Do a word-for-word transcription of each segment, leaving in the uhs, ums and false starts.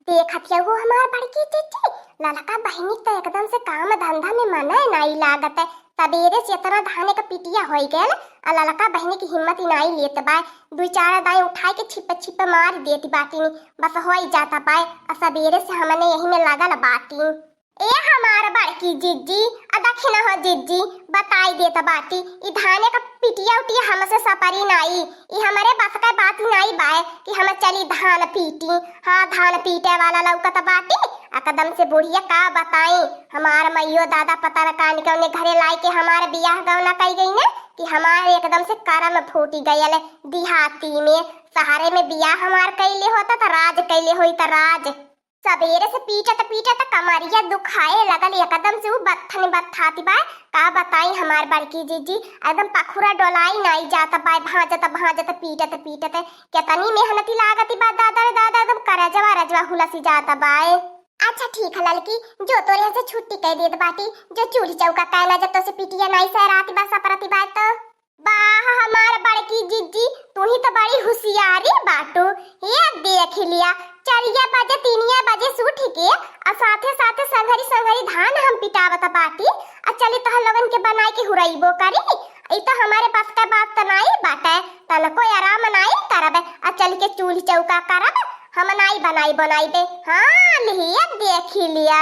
देखत हऊ हमार बड़की जिज्जी, ललका बहिनी त एकदम से काम धंधा में मने नाई लागत है। सबेरे से इतना धाने का पिटिया होई गयल, आ ललका बहिनी की हिम्मत ही नाई लेत बाय। दुई चार दाई उठाई के छिपे छिपे मार देती बाटिन, बस होई जाता बाय। आ सबेरे से हमने यही में लागल बाटिन। ए हमार बड़की जिज्जी, आ दखिन हो जिज्जी, बताई देत बाटी, ई धाने का पिटिया उटिया हमसे सपरी नाई, ई हमरे बस का बात ही नाई बाय कि हम चली धान पीटी। हाँ, धान पीटे वाला लौकत बाटी, एकदम से बुढ़िया का बताई, हमार मइयो दादा पता न कान के उन्हें घरे लाई के हमार बियाह गौना कई गई ने कि हमार एकदम से करम फूटी गयल। देहाती में, शहरे में बियाह हमार कैले होता त राज कैले होई त राज। सबेरे से पीटत पीटत कमरिया दुखाए लगल, एकदम से उ बत्थन बत्थाती बा। का बताई हमार बड़की जिज्जी, एकदम पखुरा डोलाई नाई जात बा, भाजत भाजत पीटत पीटत। केतनी मेहनती लागती बा दादा रे दादा, एकदम करजवा रजवा हुलसी जात बा। अच्छा ठीक है ललकी, जो तोरे यहाँ से छुट्टी कह देत बाटी, जो चूल्ही चौका कहना जब तो से पिटिया नाई सहराती बा सपरती बा तो। वाह हमार बड़की जिज्जी, तू ही तो बड़ी हुसियारी बाटू। ये देख लिया, चरिया बजे, तीनिया बजे से उठ के आ साथे साथे संघरी संघरी धान हम पिटावत बाटी, आ चली तोहर लोगन के बनाई के हुरइबो करी। ई तो हमारे बस का बात त नाई बाटे, तनको आराम नाई करब, आ चल के चूल्ही चौका करब, हम नाई बनाई बनाई बे। हाँ, लिहिया देख लिया।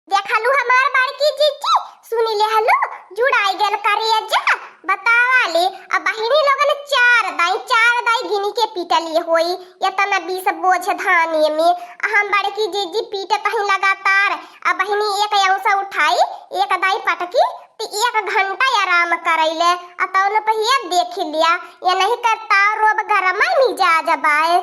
देखलू हमार बड़की जिज्जी, सुनी लेहलू, जुड़ाई गेल करेजा। बतावा ले, अब बहिनी लोगन चार दाई, चार दाई गिनी के पीटली होई, इतना बीस बोझ धानिये में। आ हम बड़की जिज्जी पीटत ही लगातार, अब बहिनी एक औंसा उठाई, एक दाई पटकी, त एक घंटा आराम करैले। आ तौन पहिया देख लिया, ये नहीं करता रोब गरम मिजाज बाय।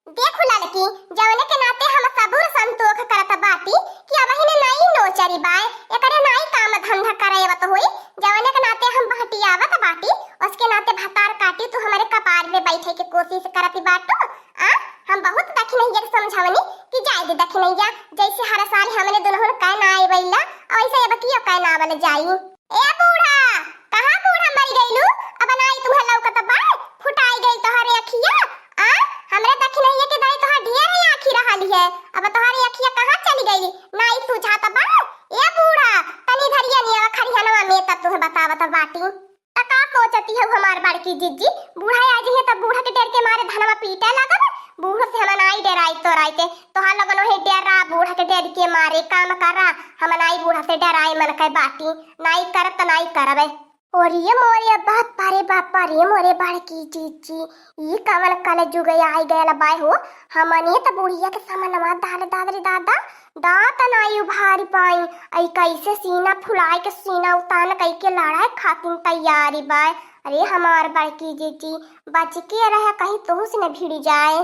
देखू ललकी, जवने के नाते हम सबूर संतोख करत बाटी कि अबहिने नाई नोचरी बाय, एकरे नाई काम धंधा करैवत होई, जवने के नाते हम बहटियावत बाटी, उसके नाते भतार काटी तू हमरे कपार पे बैठे के कोशिश करत बाटू। आ, हम बहुत दखिनैया के समझवनी कि जाए दे दखिनैया, जैसे हर साल हमने दुल्हन कै ना आइबैला, वैसे अब कियो कै ना आवल जाई। ए बूढ़ा, कहाँ बूढ़ा मर गइलू? अब नाई तुम्हें लौकत बा, फुटाई गई तोहरे अखिया। आ, हमरे दखिनैया के दाई तोहार ढेर है आँखी रहली है, अब तोहरे अखिया कहाँ चली गई? नाई सूझात बा। ए बूढ़ा, तनी धरिया नियवा खरिहनवा में तब तुम्हें बतावत बाटी। त का सोचती हऊ हमार बड़की जिज्जी, बूढ़ा आ जइहे तब बूढ़ा के डर के मारे धनवा पीटे लगब। बूढ़ो से हम नाई डराई तोराई के, तोहार लोगन वही डरा बूढ़ा के डर के मारे काम करा। हम नाई बूढ़ा से डराई मन के बाटी, नाई करब त नाई करबे। ओरिये मोरे बाप रे बाप रे मोरे बड़की जिज्जी, ई कवन कल जुग आई गयल बाय हो। हमने त बुढ़िया के समनवा दाल दाल रे दादा, दांत नाई उभारी पाई। आई कैसे सीना फुलाए के सीना उतान कई के लड़ाई खातिन तैयारी बाय। अरे हमार बड़की जिज्जी, बच के रहे कहीं तोहू से न भिड़ी जाए।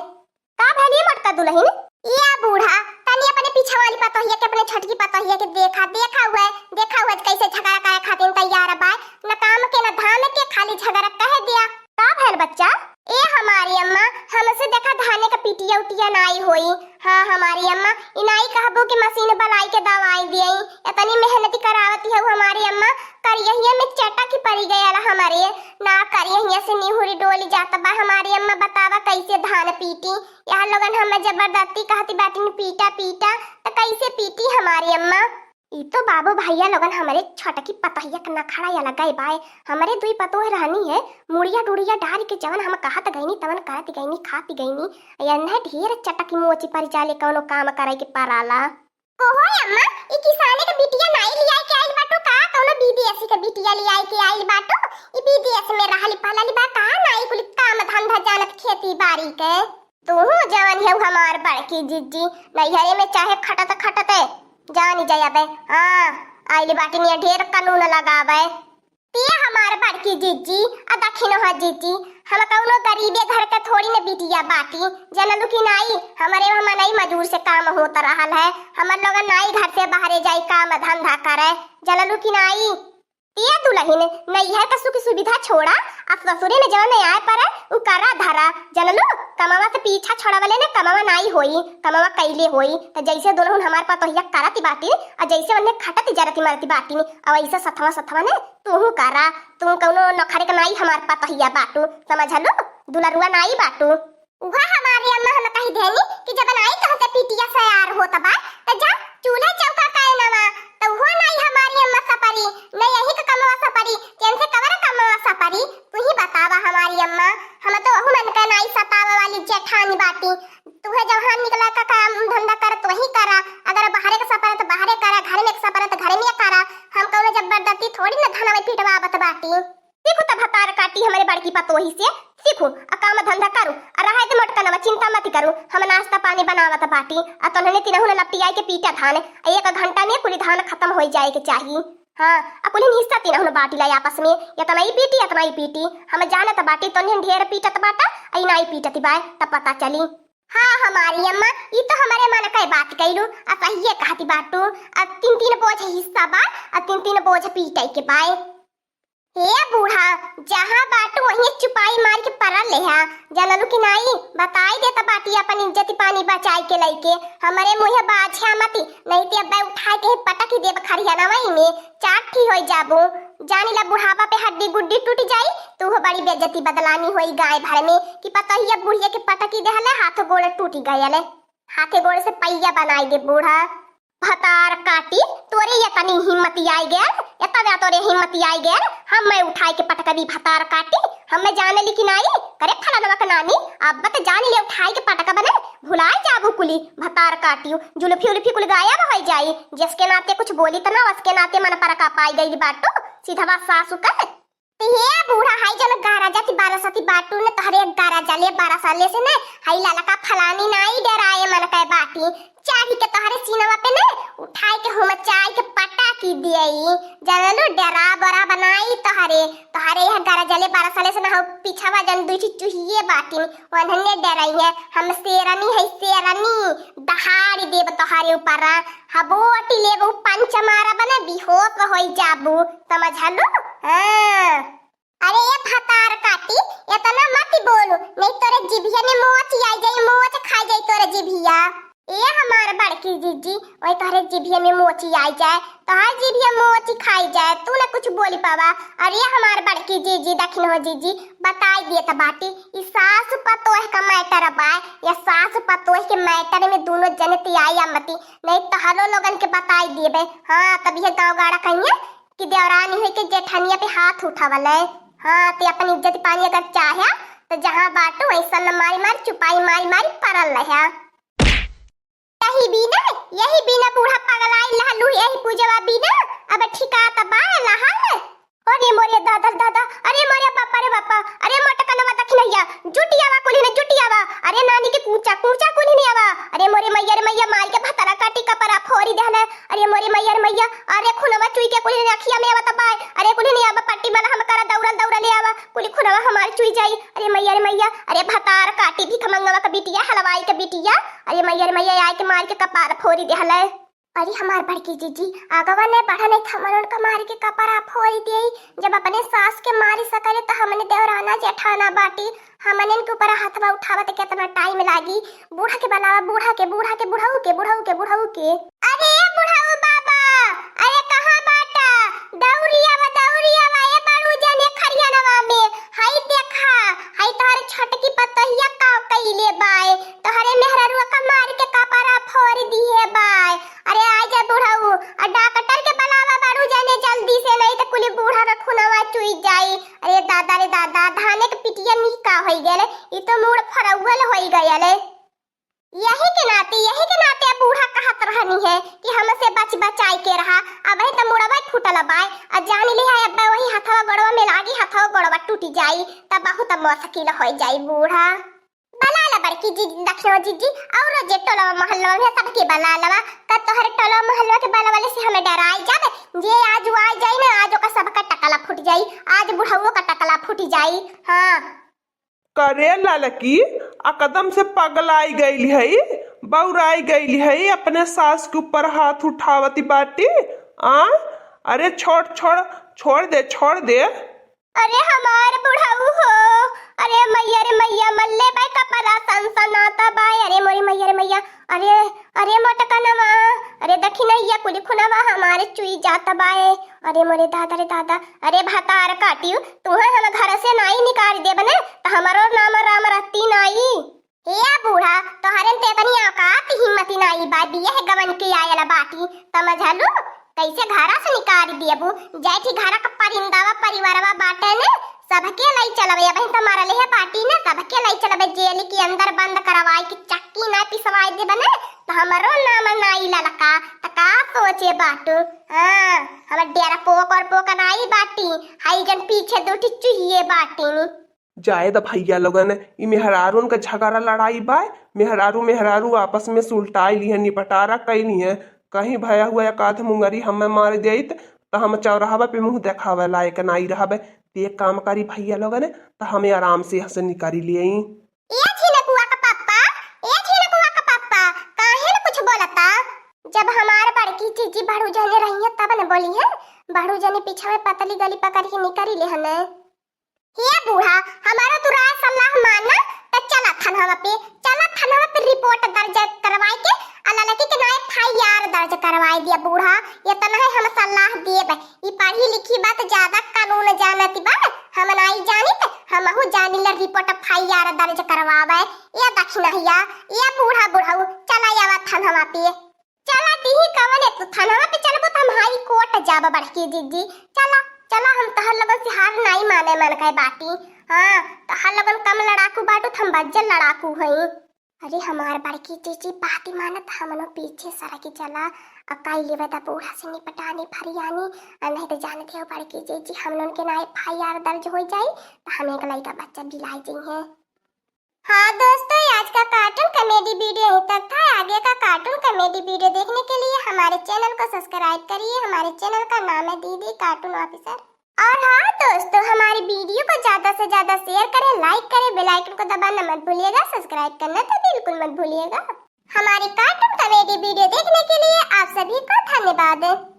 का भैलिए मोटका दुल्हन? या बूढ़ा, तनी अपने पीछे वाली पतोहिया के, अपने छोटकी पतोहिया के देखा, देखा हुआ है, देखा हुआ है कैसे झगड़ा करे खातिन तैयार बाय। न काम के न धाम के, खाली झगड़ा कह दिया। का भैल बच्चा? ए हमारी अम्मा, हमसे देखा धाने का पिटिया उटिया नाई होई। हाँ हमारी अम्मा, ई नाई कहबो कि मशीन बलाई के दवाई दियई। इतनी मेहनती करावती हऊ हमारी अम्मा, करियहिया में चटक ही पड़ी गयल हमरे। ना करियहिया से निहुरी डोली जात बा हमारी अम्मा, बतावा कैसे धान पीटी। यहाँ लोगन हमें जबरदस्ती कहती बाटिन पीटा पीटा, त कैसे पीटी हमारी अम्मा? ई तो बाबू भैया लोगन हमरे छोटकी पतोहिया के नखड़ा अलगै बाय। हमरे दुई पतोह रहनी है, मुड़िया डुड़िया डार के जवन हम कहत गईनी तवन करत गईनी, खात गईनी। एन्हे ढेर चटकी मोची परि जाले कौनो काम करे के पराला। ओहो अम्मा, ई किसाने के बिटिया नाई लियाई के आइल बाटू का? कौनो विदेशी के बिटिया लियाई के आइल बाटू? ई विदेश में रहली पलली बा का? नाई कुल काम धंधा जानत खेती बाड़ी के। तूहू जवन हऊ हमार बड़की जिज्जी, नैहरे में चाहे खटत खटते जानी जाए बे। हाँ, आइल बाटी निया ढेर कानून लगावे। ते हमार बड़की जिज्जी, आ दखिन हो जिज्जी, हम कौनो गरीबे घर के थोड़ी न बिटिया बाटी, जनलू कि नाई, हमरे वहाँ मनई मजूर से काम होत रहल है, हमर लोगन नाई घर से बाहरे जाई काम धंधा करे, जनलू कि नाई। ए दुलहिन, नैहर का सुख सुविधा छोड़ा, आ ससुरे में जवन आए परे, उ करा धरा, जनलू? कमवा से पीछा छोड़वले ने कमवा नाई होई, कमवा कैले होई। त जैसे दुलहिन हमार पतोहिया करती बाटी, आ जैसे उन्हें खटती जरती मरती बाटी, आ वैसे सथवा सथवा ने तूहू करा, तू कौनो नखरे के नाई हमार पतोहिया बाटू, समझलू? दुलरुआ नाई बाटू। उहा हमारे अम्मा हम कही देनी कि जब नाई तोहसे पिटिया सयार होत वही करा, अगर बाहरे के सपना तो बाहरे करा, घर में के सपना तो घर में करा। हम कौनो जबरदस्ती थोड़ी ना धनवा पिटवावत बाटी। सीखू त भतार काटी हमरे बड़की पतोही से, सीखू, आ काम धंधा करू, आ रहे दे मोटकनवा, चिंता मत करू, हम नाश्ता पानी बनावत बाटी, आ तोहने तिनहु न लपटियाई के पीटा धान, आ एक घंटा में कुली धान खतम होइ जाए के चाही। हाँ, आ कुली हिस्सा तिनहु न बाटी लाई आपस में, एतना ई पीटी, एतना ई पीटी, हम जानत बाटी, तोहने ढेर पीटत बाटा, आ ई नाई पीटत बाय, तब पता चली। हाँ, हमारी अम्मा, ई तो हमरे मन के बात कइलू, आ सहिए कहती बाटू, आ तीन तीन बोझ हिस्सा बा, आ तीन तीन बोझ पीटे के बाय। हे बूढ़ा, जहाँ बाटू वहीं चुपाई मार के पड़ल रहा, जानलू कि नाई? बताई देत बाटी अपन इज्जत पानी बचाई के लइके, हमरे मुँहे बाझा मती, नहीं ते अब्बे उठाई के पटक ही देब खरिहनवा में, चाट ही होई जाबू। जानी ला बुढ़ापा पे हड्डी गुड्डी टूट जाई, तू हो बड़ी बेइज्जती बदलामी होई गाय भर में कि पतोहिया बुढ़िया के पटकी देहले, हाथ गोड़ टूटी गयले, हाथे गोड़ से पहिया बनाई दे बूढ़ा। भतार काटी, तोरे ये तनी हिम्मत आई गैल, ये तनी तोरे हिम्मत आई गैल, हम मैं उठाई के पटकबी भतार काटी, हम मैं जाने ली कि नाई, करे फलनवा के नानी, अब तो जान ले उठाई के पटकबने, भुलाए जाबू कुली, भतार काटियो, जुल्फी उल्फी कुल गायब हो जाई, जिसके नाते कुछ बोली त ना, उसके नाते मन पर का पाई गई बाटू, सीधवा सासू के। हे बूढ़ा, हाई जन गारा जाती बारह सती बाटू ने तोहरे गारा जाले बारह साले से ने, हाई ललका फलानी नाई डराए मन के बाटी, चाही के तोहरे सीनवा पे ने उठाई के हम चाय के पटा की दियई, जानलू डरा बरा बनाई तोहरे, तोहरे यह गारा जाले बारह साले से ना हो, पिछवा जन दुई ठी चुहिए बाटी, वनहने डराई है, हम शेरनी है शेरनी, दहाड़ी देब तोहरे ऊपर, हबोटी लेबू पंच मारा बने बेहोश होई जाबू, समझलू? हाँ। अरे ए भतार काटी, एतना मत बोलू, नहीं तोरे जिभिया में मोच आई जाई, मोच खा जाई तोरे जिभिया। ए हमार बड़की जीजी, ओए तोहरे जिभिया में मोची आई जाए, तोहर जिभिया मोची खाई जाए, तू ना कुछ बोली पावा। अरे हमार बड़की जीजी, दखिन हो जीजी, बताई दिए त बाटी, ई सास पतोह का मैटर बाय, या सास पतोह के मैटर में दोनों जने तियाई अमती, नहीं तोहरो लोगन के बताई देबे। हाँ, तब ये गाँव गाड़ा कहिए कि देवरानी होई के जेठनिया पे हाथ उठावल है। हाँ, ते अपन इज्जत पानी अगर चाहे, तो जहाँ बाटू वैसन मारी मारी, चुपाई मारी मारी पड़ल रहे। यही बीना, यही बीना बूढ़ा पगलाइल रहलू, यही पूजवा बीना, अब ठिकात बा लहल। अरे मोरे दादा रे दादा, अरे मोरे बापा रे बापा, अरे मोटकनवा दखिनैया, जुटियावा कुल्हिन जुटियावा, अरे नानी के कूचा कूचा कुल्हिन आवा, अरे मोरे मैया रे मैया, मारी के भतरा काटी कपड़ा फोरी देहले, अरे मोरे मैया रे मैया, अरे खुनवा चुई के कुल्हिन अखिया में आवत बाय, अरे कुल्हिन आवा पट्टी मलहम करा, दौड़ल दौड़ल आवा, कुली खुनवा हमार चुई जाई। अरे मैया रे मैया, अरे भतार काटी भिखमंगवा के बिटिया, हलवाई के बिटिया, अरे मैया रे मैया, आय के मारी के कपार फोरी देहले। अरे हमार बड़की जीजी, आगवा ने बढ़ा, नहीं त हमन उनका मारी के कपार फोरी देई। जब अपने सास के मारी सकले त हमने देवराना जेठाना बाटी, हमने इनके ऊपर हथवा उठावत केतना टाइम लागी। बूढ़ा के बलावा, बूढ़ा के, बूढ़ा के, बुढ़ऊ के, बुढ़ऊ के, बुढ़ऊ के। अरे बुढ़ऊ बाबा, अरे कहाँ बाटा? दौरी आवा, दौरी आवा, ए बाड़ू जने खरियानवा में। हाई देखा, हाई तोहरे छोटकी पतोहिया का कइले बाय, तोहरे मेहररुआ का मार के कपड़ा फोड़ दिहे बाय। अरे आ जा बुढ़ऊ, आ डॉक्टर के बलावा बाड़ू जने जल्दी से, नहीं त कुली बूढ़ा का खुनवा चुई जाई। अरे दादा रे दादा, धाने के पिटिया नी का होई गयल, ई तो मूड़ फरौवल होई गयल। यही के नाते, यही के नाते अब बूढ़ा कहत रहनी है कि हमसे बच बचाई के रहा। अबही त मुड़वा फूटल बाय, आ जान लिहा अब वही हथवा गोड़वा में लागी, हथवा गोड़वा टूटी जाई, त बहुत मुश्किल होई जाई बूढ़ा। बला ला बड़की जीजी, दखिनो जीजी, और जे टोलवा मोहल्लवा में सबके बला लवा, त तोहरे टोलवा मोहल्लवा के बलवले से हमें डराई जाबे। जे आज आ जाई ना, आज ओका सबका टकला फूट जाई, आज बुढ़ऊ का टकला फूट जाई। हाँ। करे ललकी, एकदम से पगलाई गइल हई, बौराई गइल हई, अपने सास के ऊपर हाथ उठावती बाटी। आ, अरे छोड़, छोड़, छोड़ दे, छोड़ दे। अरे हमार बुढ़ऊ हो, अरे मैया रे मैया, मल्ले बाय कपड़ा सनसनाता बाय, अरे मोरी मैया रे मैया, अरे, अरे मोटकनवा, अरे दखिनैया कुली खुनवा हमारे चुई जात बाए। अरे मोरे दादा रे दादा, अरे भतार काटियो, तुहे हम घर से नाई निकाल देब ने, त हमरो नाम राम रत्ती नाई। हे बूढ़ा, तोहरे में त एतनी औकात हिम्मती नाई बा, बियाह गवन के आयल बाटी, समझलू? कैसे घरा से निकाल देबू? जैठी घरा का परिंदावा परिवारवा बाटे ने, सबके लई चलबे, अबहिं त मरले है बाटी ने, सबके लई चलबे जेल के अंदर बंद करवाई के चक्की ना पिसवाई देबे ने, त हमरो नाम ते बाटू। हाँ, हमर डेरा पोक और पोक नाई बाटी, हाई जन पीछे दो ठी चुहिए बाटी। जाए द भैया लोगन, ई मेहरारून का झगड़ा लड़ाई बा, मेहरारू मेहरारू आपस में सुलटाई लिहे, निपटारा कई लिहे। कहीं भया हुआ एक आध मुंगरी हमें मार देइत त हम चौराहवा पे मुंह देखावे लायक नाई रहबे। ते एक काम करी भैया लोगन, त हमें आराम से यहाँ से निकारी ले आई। ए झिनकुआ का पप्पा, ए झिनकुआ का पप्पा, काहे न कुछ बोलता? जब हमार बड़की जीजी बड़ू जने रही है तब न बोली है, बड़ू जने पीछा में पतली गली पकड़ के निकारी ले हने। हे बूढ़ा, हमारो तू राय सलाह माना, त चला थनवा पे, चला थनवा पे रिपोर्ट दर्ज करवाई के, आ लड़की के नाम एफ आई आर दर्ज करवाई दिया बूढ़ा। ये तो नहीं हम सलाह देब, ई पढ़ी लिखी बात ज्यादा कानून जानती बा, हम नाई जानित, हमहू जानी ला रिपोर्ट एफ आई आर दर्ज करवावे। ये दक्षिणहिया, ये बूढ़ा बुढ़ऊ, चला आवा थनवा पे। चला दीही कवन है तू थनवा पे चलबो त हम हाई कोर्ट जाब बड़की जीजी। चला, चला हम तहर लोगन से हार नाई माने मन कहे बाटी। हाँ, तहर लोगन कम लड़ाकू बाटू त हम बज्जल लड़ाकू हई। अरे हमार बड़की जीजी बात ही मानत हमनो पीछे सरक चला। अकाई लेवे दा बूढ़ा से निपटानी फरियानी। आ नहीं तो जानते हो बड़की जीजी हम लोगन के ना एफ आई आर दर्ज हो जाई त हम एक लइका बच्चा बिलाई जइहे। हाँ दोस्तों, ये आज का कार्टून कॉमेडी वीडियो यहीं तक था। आगे का कार्टून कॉमेडी वीडियो देखने के लिए हमारे चैनल को सब्सक्राइब करिए। हमारे चैनल का नाम है दीदी कार्टून ऑफिसर। और हाँ दोस्तों, हमारी वीडियो को ज्यादा से ज्यादा शेयर करें, लाइक करें, बेल आइकन को दबाना मत भूलिएगा, सब्सक्राइब करना तो बिल्कुल मत भूलिएगा। हमारी कार्टून कॉमेडी वीडियो देखने के लिए आप सभी को धन्यवाद।